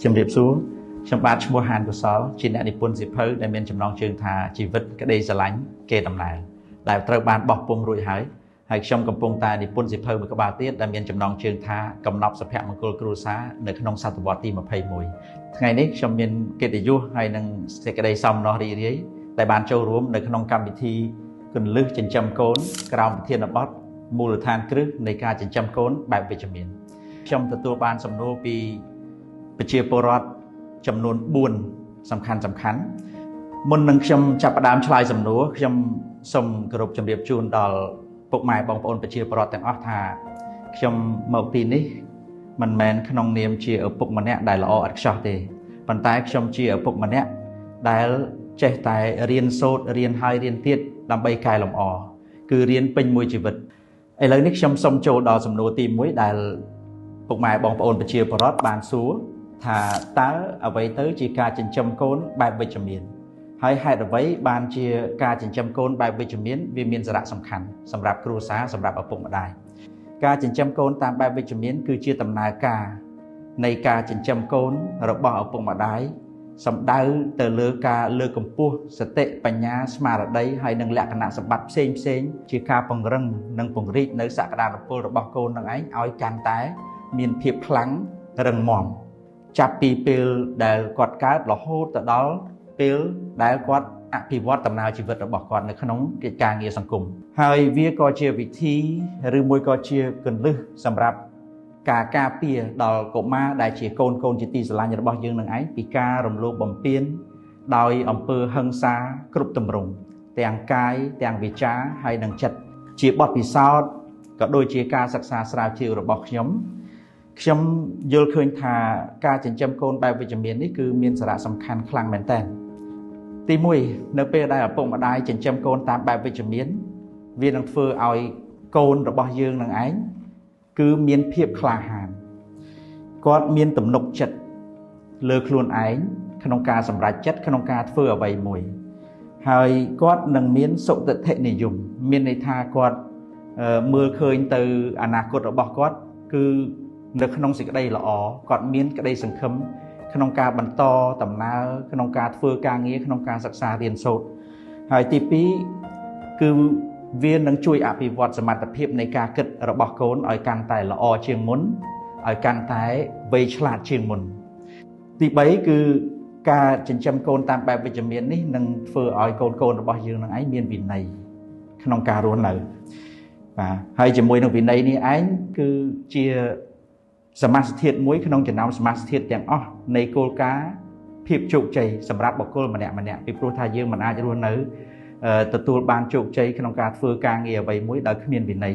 ជំរាបសួរខ្ញុំបាទឈ្មោះហានកុសលជាអ្នកនិពន្ធសៀវភៅដែលមានចំណងជើងថាជីវិតក្តីស្រឡាញ់គេដំណើរដែលត្រូវបានបោះពុម្ពរួចហើយហើយខ្ញុំកំពុងតែនិពន្ធសៀវភៅមួយក្បាលទៀតដែលមានចំណងជើងថាកំណប់សុភមង្គលគ្រួសារនៅក្នុងសតវត្សទី21ថ្ងៃនេះខ្ញុំមានកិត្តិយសហើយនឹងសេចក្តីសោមនស្សរីករាយដែលបានចូលរួមនៅក្នុងកម្មវិធីគន្លឹះចិញ្ចឹមកូនក្រោមប្រធានបទមូលដ្ឋានគ្រឹះនៃការចិញ្ចឹមកូនបែបវិជ្ជមានខ្ញុំទទួលបានសំណួរពីប្រជាពលរដ្ឋចំនួន4សំខាន់មុននឹងខ្ញុំចាប់ផ្ដើមឆ្លើយសំណួរខ្ញុំសូមគោរពជម្រាបជូនដល់ពុកម៉ែបងប្អូនប្រជាពលរដ្ឋទាំងអស់ថាខ្ញុំមកទីនេះមិនមែនក្នុងនាមជាឪពុកម្នាក់ដែលល្អឥតខ្ចោះទេប៉ុន្តែខ្ញុំជាឪពុកម្នាក់ដែលចេះតែរៀនសូត្ររៀនហើយរៀនទៀតដើម្បីកែលម្អគឺរៀនពេញមួយជីវិតឥឡូវនេះខ្ញុំសូមចូលដល់សំណួរទី1ដែលពុកម៉ែបងប្អូនប្រជាពលរដ្ឋបានសួរថាតើអ្វីទៅជាការចិញ្ចឹមកូនបែបវិជ្ជមានហើយហេតុអ្វីបានជាការចិញ្ចឹមកូនបែបវិជ្ជមានវាមានសារៈសំខាន់សម្រាប់គ្រួសារសម្រាប់ឪពុកម្ដាយការចិញ្ចឹមកូនតាមបែបវិជ្ជមានគឺជាដំណើរការនៃការចិញ្ចឹមកូនរបស់ឪពុកម្ដាយសំដៅទៅលើការលើកកម្ពស់សតិបញ្ញាស្មារតីហើយនិងលក្ខណៈសម្បត្តិផ្សេងផ្សេងជាការពង្រឹងនិងពង្រីកនៅសក្តានុពលរបស់កូននឹងឯងឲ្យកាន់តែមានភាពខ្លាំងរឹងមាំចាប់ពីពេលដែលគាត់កើតរហូតទៅដល់ពេលដែលគាត់អភិវឌ្ឍដំណើរជីវិតរបស់គាត់នៅក្នុងកិច្ចការងារសង្គមហើយវាក៏ជាវិធីឬមួយក៏ជាគន្លឹះសម្រាប់ការការពារដល់កុមារដែលជាកូនជាទីស្រឡាញ់របស់យើងនឹងឯងពីការរំលោភបំពានដោយអំពើហិង្សាគ្រប់ទម្រង់ទាំងកាយទាំងវាចាហើយនិងចិត្តជាបទពិសោធន៍ក៏ដូចជាការសិក្សាស្រាវជ្រាវរបស់ខ្ញុំខ្ញុំយល់ឃើញថាការចិញ្ចឹមកូនបែបវិជ្ជមាននេះគឺមានសារៈសំខាន់ខ្លាំងមែនទែនទី1នៅពេលដែលឪពុកម្ដាយចិញ្ចឹមកូនតាមបែបវិជ្ជមានវានឹងធ្វើឲ្យកូនរបស់យើងនឹងឯងគឺមានភាពក្លាហានគាត់មានទំនុកចិត្តលើខ្លួនឯងក្នុងការសម្រេចចិត្តក្នុងការធ្វើអ្វីមួយហើយគាត់នឹងមានសុទិដ្ឋិនិយមមានន័យថាគាត់មើលឃើញទៅអនាគតរបស់គាត់គឺនៅក្នុងសេចក្តីល្អគាត់មានក្តីសង្ឃឹមក្នុងការបន្តដំណើរក្នុងការធ្វើការងារក្នុងការសិក្សារៀនសូត្រហើយទី2គឺវានឹងជួយអភិវឌ្ឍសមត្ថភាពនៃការគិតរបស់កូនឲ្យកាន់តែល្អជាងមុនឲ្យកាន់តែវៃឆ្លាតជាងមុនទី3គឺការចិញ្ចឹមកូនតាមបែបវិជ្ជមាននេះនឹងធ្វើឲ្យកូនរបស់យើងនឹងឯងមានវិន័យក្នុងការរស់នៅបាទហើយជាមួយនឹងវិន័យនេះឯងគឺជាសមាសធាតុមួយក្នុងចំណោមសមាសធាតុទាំងអស់នៃគោលការណ៍ភាពជោគជ័យសម្រាប់បុគ្គលម្នាក់ៗពីព្រោះថាយើងមិនអាចរស់នៅទទួលបានជោគជ័យក្នុងការធ្វើការងារអ្វីមួយដោយគ្មានវិន័យ